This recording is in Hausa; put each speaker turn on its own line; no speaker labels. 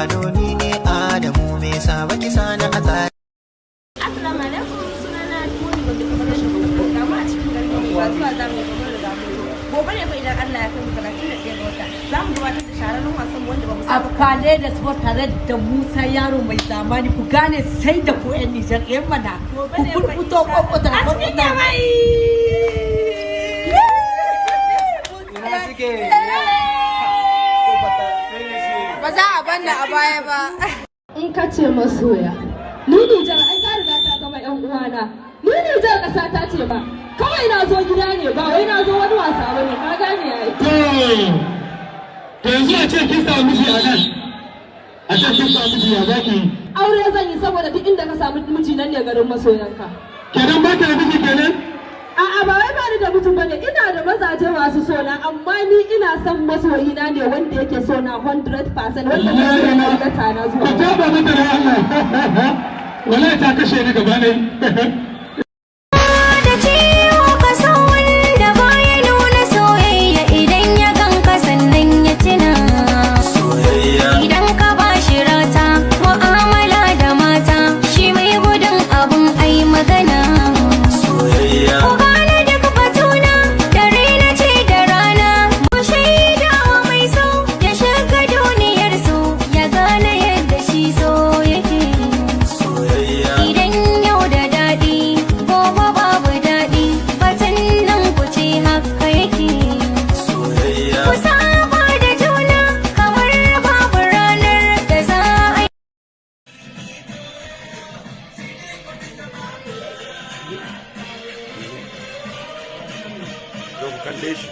Ado ni ne Adamu, me yasa baki sani a tsari?
Assalamu alaikum, sunana Moni wanda kamar yadda kuka sani ga mu a cikin garin mai ba zuwa za mu yi kamar riga mun zo. Gobe ne fa idan Allah ya kai mu 31 ga wata za mu gabatar da shahararren wasan wanda ba mu
A
saba
Fale da Sport tare da Musa Yaro Mai Zamani, ku gane sai da ku 'yan Nijar 'yan mana.
Gobe
Ku
ne fa
furfuto
insha Allah.
kwakwata
A cikin
kwakwata.
Yamai.
Ina suke?
Ba za a banna a baya ba.
In ka ce masoya, ni Nijar ai ta riga ta zama yan uwana. Ni Nijar ƙasa ta ce ba kawai na zo gida ne, ba wai na zo wani wasa ba ne, ka gane ai.
To yanzu a ce kin samu miji a nan. A ce kin samu miji, ya zaki yi?
Aure zan yi, saboda duk inda ka samu miji nan ne garin masoyanka.
Kenan ba ki da miji kenan?
A'a, ba wai ba ni da mijin bane, ina da mazaje masu sona, amma ni ina son masoyina ne wanda yake sona 100%, wanda zai iya gayyata na
Ku
zuwa.
taba mata da Allah. Wallahi ta kashe ni gaba ɗaya.
Da ciwo ka san wanda baya nuna soyayya, idan ya ganka sannan ya tuna. Idan ka bashi rata mu'amala da mata, shi mai gudun abun ai magana. Ku gane duk batuna, dare na ce da rana, mu shaidawa mai so ya shiga duniyar so, ya gane yadda shi so yake. Idan yau da daɗi, gobe babu daɗi, batun nan ku ce haka yake. Ku saba da juna kamar babu ranar da za a.
Ku kalle shi.